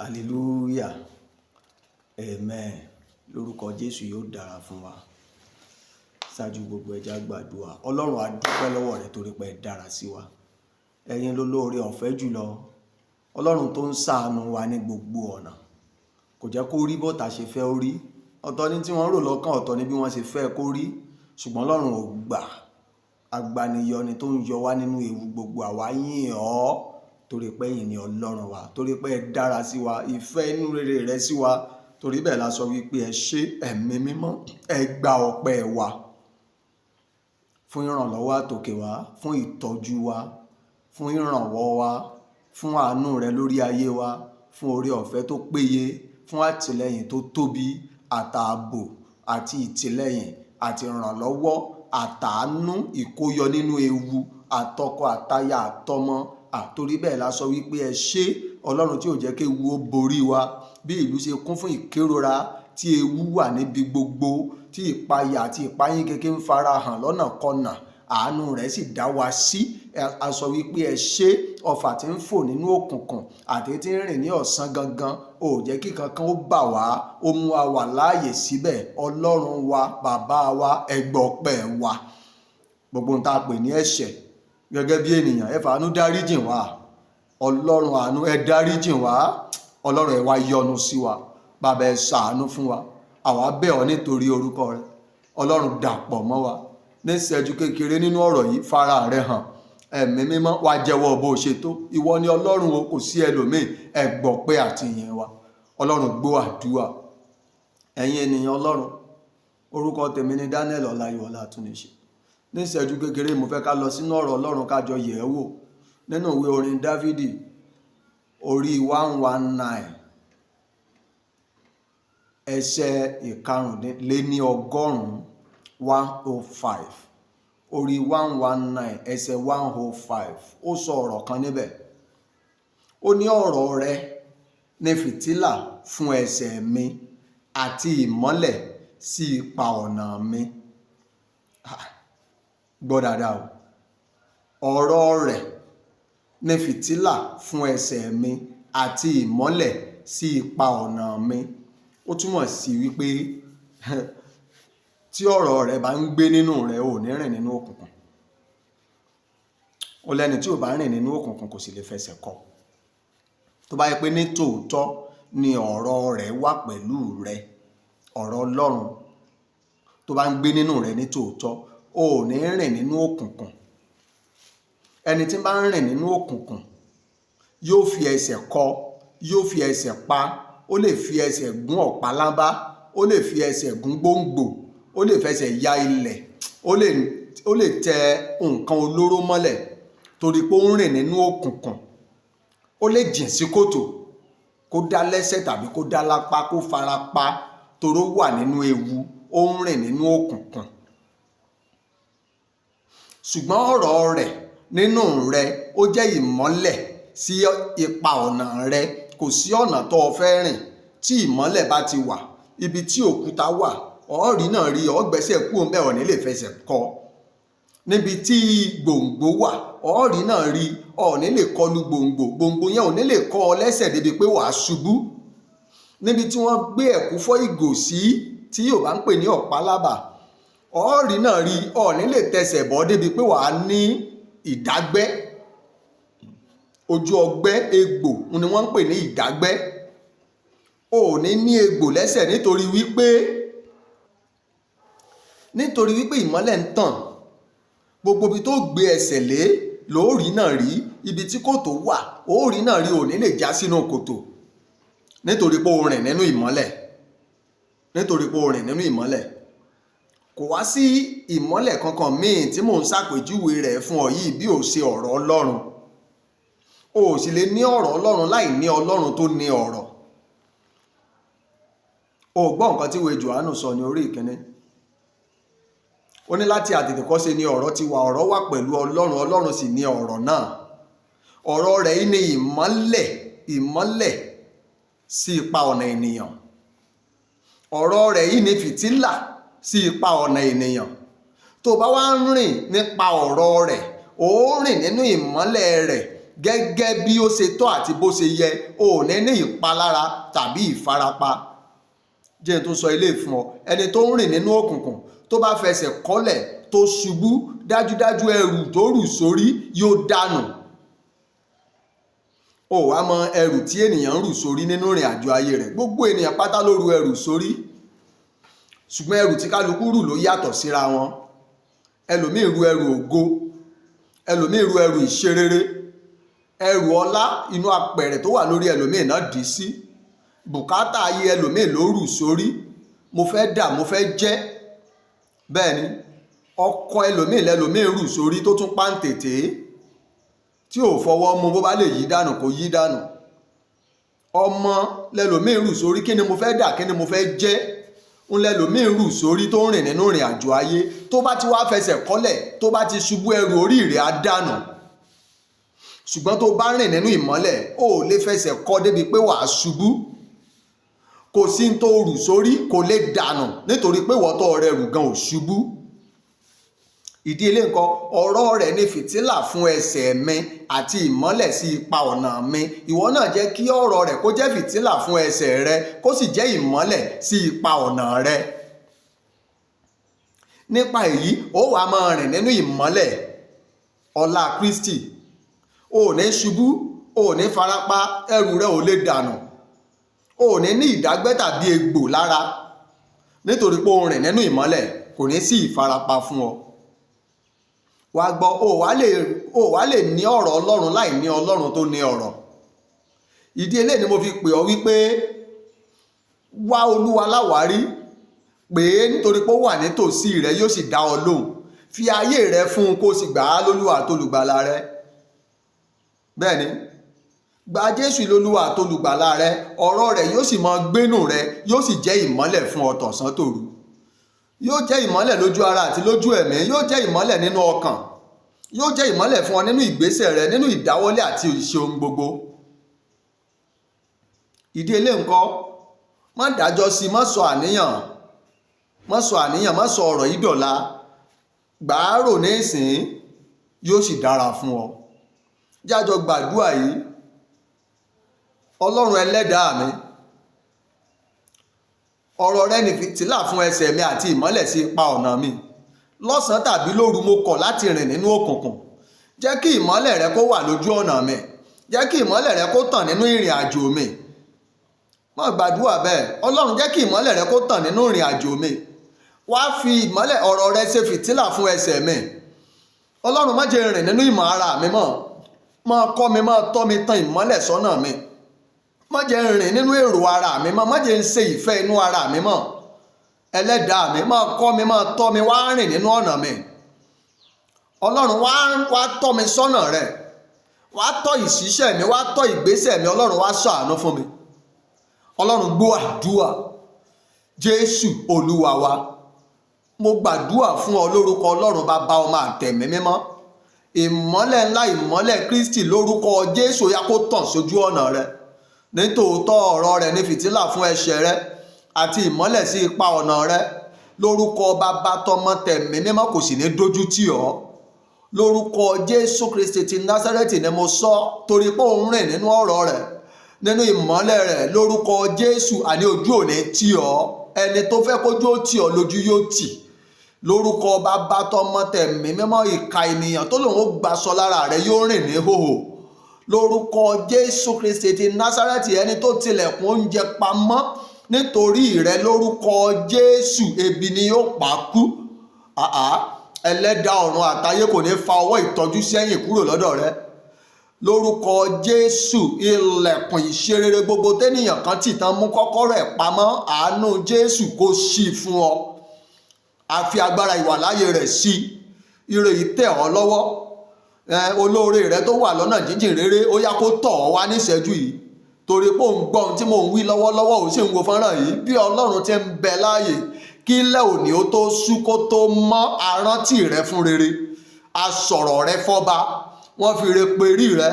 Hallelujah. Amen. Lórúkọ Jésù yóò dára fún wa. Ṣáájú gbogbo, ẹ jẹ́ á gbàdúrà. Ọlọ́run, a dúpẹ́ lọ́wọ́ rẹ torí pé ẹ dára sí wa. Ẹ̀yin ló lóore ọ̀fẹ́ jùlọ. Ọlọ́run tó ń ṣàánú wa ní gbogbo ọ̀nà. Kò jẹ́ kó rí bọ́tà ṣe fẹ́ ó rí. Ọ̀tọ̀ ni tí wọ́n rò lọ́kàn, ọ̀tọ̀ ni bí wọ́n ṣe fẹ́ kó rí. Ṣùgbọ́n Ọlọ́run ò gbà. Agbaniyọni tó ń yọ wá nínú ewu gbogbo, àwa yìn ọ́ torí pé ẹ̀yin ni Ọlọ́run wa, torí pé ẹ dára sí wa, ìfẹ́ inú rere rẹ sí wa. Torí bẹ́ẹ̀ la sọ wípé ẹ ṣé. Ẹ̀mí mímọ́, ẹ gba ọpẹ́ wa fún ìrànlọ́wọ́ àtòkè wá, fún ìtọ́jú wa, fún ìrànwọ́ wa, fún àánú rẹ lórí ayé wa, fún oore ọ̀fẹ́ tó péye, fún àtìlẹ́yìn tó tóbi, àtààbò àti ìtìlẹ́yìn àti ìrànlọ́wọ́ àtàánú, ìkóyọ nínú ewu, àtọkọ àtaya àtọmọ. Àtorí bẹ́ẹ̀ la sọ wípé ẹ ṣé. Ọlọ́run tí ò jẹ́ kí ewu ó borí wa. Bí ìlú ṣe kún fún ìkérora, tí ewu wà níbi gbogbo, tí ìpayà àti ìpayín kékeré ń farahàn lọ́nà kọnà, àánú rẹ̀ sì dá wa sí. A sọ wípé ẹ ṣé. Ọfà tí ń fò nínú òkùnkùn àti tí ń rìn ní ọ̀sán gangan, ò jẹ́ kí kankan ó bà wá, ó mú wa wà láàyè síbẹ̀. Ọlọ́run wa, bàbá wa, ẹ gbọpẹ́ wa. Gbogbo ohun tá a pè ní ẹ̀ṣẹ̀ gẹ́gẹ́ bí ènìyàn, ẹ fàánú dáríjìn wá. Ọlọ́run àánú, ẹ dáríjìn wá. Ọlọ́run, ẹ wá yọ́nú sí wa. Bàbá, ẹ ṣàánú fún wa. Àwa bẹ̀ ọ́ nítorí orúkọ rẹ. Ọlọ́run, dàpọ̀ mọ́ wa ní ìṣẹ́jú kékeré nínú ọ̀rọ̀ yìí. Fara rẹ hàn. Ẹ̀mí mímọ́, wá jẹ́wọ́ bó ṣe tó. Ìwọ ni Ọlọ́run o, kò sí ẹlòmíì. Ẹ gbọ́ pé àti ìyìn wa. Ọlọ́run, gbọ́ àdúrà. Ẹ̀yin ènìyàn Ọlọ́run, orúkọ tèmi ni Daniel Ọláyíwọlá Àtúnṣe. Ní ìṣẹ́jú kékeré, mo fẹ́ ká lọ sínú ọ̀rọ̀ Ọlọ́run, ká jọ yẹ̀ ẹ́ wò nínú ìwé orin Dávìdì, orí 119, ẹsẹ̀ ìkarùnléní ọgọ́rùn-ún, 105. Orí 119, ẹsẹ̀ 105, ó sọ ọ̀rọ̀ kan níbẹ̀. Ó ní, "Ọ̀rọ̀ rẹ ní fìtílà fún ẹsẹ̀ mi àti ìmọ́lẹ̀ sí ipa ọ̀nà mi." Gbọ́ dáadáa o. Ọ̀rọ̀ rẹ̀ ní fìtílà fún ẹsẹ̀ mi àti ìmọ́lẹ̀ sí ipa ọ̀nà mi. Ó túmọ̀ sí wípé tí ọ̀rọ̀ rẹ̀ bá ń gbé nínú rẹ̀, ò ní rìn nínú òkùnkùn. Ó lẹ́ni tí ò bá rìn nínú òkùnkùn kò sì lè fẹsẹ̀ kọ. Tó bá yẹ pé ní tòótọ́ ni ọ̀rọ̀ rẹ̀ wà pẹ̀lú rẹ, ọ̀rọ̀ Ọlọ́run tó bá ń gbé nínú rẹ ní tòótọ́, ò ní rìn nínú òkùnkùn. Ẹni tí bá ń rìn nínú òkùnkùn yóò fi ẹsẹ̀ kọ, yóò fi ẹsẹ̀ pa, ó lè fi ẹsẹ̀ gún ọ̀pálábá, ó lè fi ẹsẹ̀ gún gbòǹgbò, ó lè fẹsẹ̀ ya ilẹ̀, ó lè tẹ nǹkan olóró mọ́lẹ̀ torí pé ó ń rìn nínú òkùnkùn. Ó lè jìn sí kòtò, kó dá lẹ́sẹ̀ tàbí kó dá lápá, kó fara pa torí ó wà nínú ewu, ó ń rìn nínú òkùnkùn. Ṣùgbọ́n ọ̀rọ̀ rẹ̀ nínú rẹ, ó jẹ́ ìmọ́lẹ̀ sí ipa ọ̀nà rẹ. Kò sí ọ̀nà tó o fẹ́ rìn, tí ìmọ́lẹ̀ bá ti wà, ibi tí òkúta wà, ọ̀ọ́rì náà rí ọ gbẹ́sẹ̀ kúrò ńbẹ̀, ò ní lè fẹsẹ̀ kọ. Níbi tí gbòǹgbò wà, ọ̀ọ́rì náà rí, ò ní lè kọlu gbòǹgbò, gbòǹgbò yẹn ò ní lè kọ́ ọ lẹ́sẹ̀ débi pé wàá ṣubú. Níbi tí wọ́n gbé ẹ̀kúfọ́ ìgò sí, tí Yorùbá ń pè ní ọ̀pálábà, ọ̀ọ́rì náà rí, ò ní lè tẹsẹ̀ bọ́ débi pé wàá ní ìdágbẹ́. Ojú ọgbẹ́ egbò ni wọ́n ń pè ní ìdágbẹ́. Ò ní ní egbò lẹ́sẹ̀ nítorí wípé ìmọ́lẹ̀ ń tàn. Gbogbo ibi tó gbé ẹsẹ̀ lé lóòrí náà rí. Ibi tí kòtò wà, òórì náà rí, ò ní lè já sínú kòtò nítorí pé o rìn nínú ìmọ́lẹ̀. Nítorí pé o rìn nínú ìmọ́lẹ̀, kò wá sí ìmọ́lẹ̀ kankan míì tí mò ń ṣàpèjúwe rẹ̀ fún ọ yìí bí ò ṣe ọ̀rọ̀ Ọlọ́run. O ò sì lè ní ọ̀rọ̀ Ọlọ́run láì ní Ọlọ́run tó ní ọ̀rọ̀. O gbọ́ nǹkan tí ìwé Jòhánù sọ ní orí ìkíní. Ó ní, "Láti àtètèkọ́ṣe ni ọ̀rọ̀ ti wà, ọ̀rọ̀ wà pẹ̀lú Ọlọ́run, Ọlọ́run sì ní ọ̀rọ̀ náà. Ọ̀rọ̀ rẹ̀ yìí ni ìmọ́lẹ̀, ìmọ́lẹ̀ sí ipa ọ̀nà ènìyàn. Ọ̀rọ̀ rẹ̀ yìí ni fìtílà sí ipa ọ̀nà ènìyàn." Tó bá wá ń rìn nípa ọ̀rọ̀ rẹ̀, ó rìn nínú ìmọ́lẹ̀ rẹ̀. gẹ́gẹ́ bí ó ṣe tọ́ àti bó ṣe yẹ. O ò ní ní ìpalára tàbí ìfarapa. Jẹ́ n tó sọ ilé fún ọ, ẹni tó ń rìn nínú òkùnkùn tó bá fẹsẹ̀ kọ́lẹ̀ tó ṣubú, dájúdájú ẹrù tó rù sórí yóò dànù. O wá mọ ẹrù tí ènìyàn ń rù sórí nínú ìrìn àjò ayé rẹ̀. Gbogbo ènìyàn pátá ló ru ẹrù sórí, ṣùgbọ́n ẹrù tí kálukú rù ló yàtọ̀ síra wọn. Ẹlòmíì ru ẹrù ògo, ẹlòmíì ru ẹrù ìṣerere, ẹrù ọlá inú apẹ̀rẹ̀ tó wà lórí ẹlòmíì náà dì í sí. Bùkátà ayé ẹlòmíì ló rù sórí. Mo fẹ́ dà, mo fẹ́ jẹ́. Bẹ́ẹ̀ ni ọkọ ẹlòmíì lẹlòmíì rù sórí tó tún pàǹtẹ̀tẹ̀ tí ò fọwọ́ mu, bó bá lè yí dànù kó yí dànù. Ọmọ lẹlòmíì rù sórí, kí ni mo fẹ́ dà, kí ni mo fẹ́ jẹ́, ń lẹlòmíì rù sórí tó ń rìn nínú ìrìn àjò ayé. Tó bá ti wá fẹsẹ̀ kọ́lẹ̀, tó bá ti ṣubú, ẹrù orí rẹ̀ á dànù. Ṣùgbọ́n tó bá rìn nínú ìmọ́lẹ̀, ó lè fẹsẹ̀ kọ́ débi pé wàá ṣubú. Kò sí ní tó rù sórí kò lè dànù, nítorí pé wọ́tọ̀ rẹ̀ rù gan ò ṣubú. Ìdí ilé nǹkan, ọ̀rọ̀ rẹ̀ ní fìtílà fún ẹsẹ̀ mi àti ìmọ́lẹ̀ sí ipa ọ̀nà mi. Ìwọ náà jẹ́ kí ọ̀rọ̀ rẹ̀ kó jẹ́ fìtílà fún ẹsẹ̀ rẹ, kó sì jẹ́ ìmọ́lẹ̀ sí ipa ọ̀nà rẹ. Nípa èyí, ó wàá máa rìn nínú ìmọ́lẹ̀ ọlá Kristi. O ò ní ṣubú, o ò ní farapa, ẹrù rẹ ò lè dànù, o ò ní ní ìdágbẹ́ tàbí egbò lára, nítorí pé o rìn nínú ìmọ́lẹ̀, kò ní sí ìfarapa fún ọ. Wàá gbọ́, o wá lè ní ọ̀rọ̀ Ọlọ́run láì ní Ọlọ́run tó ní ọ̀rọ̀. Ìdí eléyìí ni mo fi pè ọ́ wípé wá Olúwa láwárí, pè é, nítorí pé ó wà nítòsí rẹ, yóò sì dá ọ lóhùn. Fi ayé rẹ fún un kó o sì gbà á lólúwa àtolùgbàlà rẹ. Bẹ́ẹ̀ ni, gba Jésù lólúwa àtolùgbàlà rẹ, ọ̀rọ̀ rẹ̀ yóò sì máa gbénú rẹ, yóò sì jẹ́ ìmọ́lẹ̀ fún ọ tọ̀sán tòru. Yóò jẹ́ ìmọ́lẹ̀ lójú ara àti lójú ẹ̀mí, yóò jẹ́ ìmọ́lẹ̀ nínú ọkàn, yóò jẹ́ ìmọ́lẹ̀ fún ọ nínú ìgbésẹ̀ rẹ, nínú ìdáwọ́lé àti ìṣe ohun gbogbo. Ìdí eléyìí ńkọ́, má dájọ́ sí, má sọ àníyàn, má sọ àníyàn, má sọ ọ̀rọ̀ yìí dọ̀la. Gbàárò nísìn, yóò sì dára fún ọ. Jájọ gbàdúrà yìí. Ọlọ́run ẹlẹ́dàá mi, ọ̀rọ̀ rẹ ní fìtílà fún ẹsẹ̀ mi àti ìmọ́lẹ̀ sí ipa ọ̀nà mi. Lọ́sàn-án tàbí lóru, mo kọ̀ láti rìn nínú òkùnkùn. Jẹ́ kí ìmọ́lẹ̀ rẹ kó wà lójú ọ̀nà mi. Jẹ́ kí ìmọ́lẹ̀ rẹ kó tàn nínú ìrìn àjò mi. Má gbàdúrà bẹ́ẹ̀. Ọlọ́run, jẹ́ kí ìmọ́lẹ̀ rẹ kó tàn nínú ìrìn àjò mi. Wá fi ìmọ́lẹ̀ ọ̀rọ̀ rẹ ṣe fìtílà fún ẹsẹ̀ mi. Ọlọ́run, má jẹ́ rìn nínú ìmọ̀ ara mi mọ́. Máa kọ́ mi, máa tọ́ mi, tan ìmọ́lẹ̀ sọ́nà mi. Má jẹ́ rìn nínú èrò ara mi mọ́, má jẹ́ ń ṣe ìfẹ́ inú ara mi mọ́. Ẹlẹ́dàá mi, máa kọ́ mi, máa tọ́ mi, wá rìn nínú ọ̀nà mi. Ọlọ́run, wá tọ́ mi sọ́nà rẹ̀, wá tọ́ ìṣiṣẹ́ mi, wá tọ́ ìgbésẹ̀ mi. Ọlọ́run, wá ṣàánú fún mi. Ọlọ́run, gbọ́ àdúà. Jésù Olúwa wa. Mo gbàdúà fún ọ lórúkọ Ọlọ́run Bàbá, Ọmọ àtẹ̀mí mímọ́. Ìmọ́lẹ̀ ńlá, ìmọ́lẹ̀ Kristi, lórúkọ Jésù, yá kó tàn sójú ọ̀nà rẹ. Nítòótọ́, ọ̀rọ̀ rẹ̀ ní fìtílà fún ẹsẹ̀ rẹ àti ìmọ́lẹ̀ sí ipa ọ̀nà rẹ. Lórúkọ Bàbá, Tọmọ, tẹ̀mí mímọ́, kò sì ní dójú tì ọ́. Lórúkọ Jésù Kristi ti Násárẹ́tì ni mo sọ, torí pé òun rìn nínú ọ̀rọ̀ rẹ̀, nínú ìmọ́lẹ̀ rẹ̀. Lórúkọ Jésù, àní ojú ò ní tì ọ́. Ẹni tó fẹ́ kójú ó tì ọ́ lójú yóò tì. Lórúkọ Bàbá, Tọmọ, tẹ̀mí mímọ́, ìka ènìyàn tó lòun ó gbaṣọ lára rẹ̀ yóò rìn ní hòhò. Lórúkọ Jésù Kristi ti Násárẹ́tì, ẹni tó tilẹ̀kùn oúnjẹ pamọ́ nítorí rẹ, lórúkọ Jésù, ebi ni yóò pa kú. Ẹlẹ́dàá ọ̀run àtayé kò ní fa ọwọ́ ìtọ́jú sẹ́yìn kúrò lọ́dọ̀ rẹ. Lórúkọ Jésù, ilẹ̀kùn ìṣerere gbogbo tẹ́nìyàn kan tì tán mú kọ́kọ́rọ́ ẹ̀ pamọ́, àánú Jésù kó ṣí fún ọ. Àfi agbára ìwàláyé rẹ̀ sí ire yìí tẹ̀ ọ́ lọ́wọ́. Olóore rẹ tó wà lọ́nà jíjìn rere, ó yá kó tọ̀ ọ́ wá níṣẹ́jú yìí, torí pé òun gbọ́ ohun tí mò ń wí lọ́wọ́lọ́wọ́, òun sì ń wo fọ́nrán yìí. Bí Ọlọ́run ti ń bẹ láàyè, kí ilẹ̀ òní ó tó ṣú kó tó mọ́, arántí rẹ fún rere, asọ̀rọ̀ rẹ fọ́ba, wọ́n fi re perí rẹ,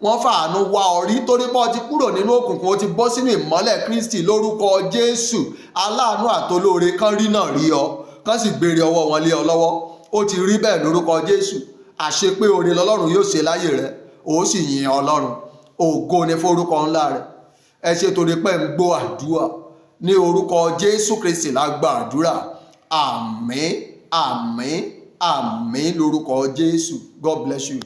wọ́n fàánú wá ọ rí, torí pé o ti kúrò nínú òkùnkùn, o ti bọ́ sínú ìmọ́lẹ̀ Kristi. Lórúkọ Jésù, aláàánú àtolóore kan rí náà rí ọ, kán sì gbére ọwọ́ wọn lé ọ lọ́wọ́. Ó ti rí bẹ́ẹ̀ lórúkọ Jésù. Àṣepé oore lọ́lọ́run yóò ṣe láyé rẹ. Ó sì yin Ọlọ́run. Ògo ni forúkọ ńlá rẹ. Ẹ ṣe torí pé ń gbọ́ àdúrà. Ní orúkọ Jésù Kristi la gba àdúrà. Àmín, àmín, àmín lórúkọ Jésù. God bless you.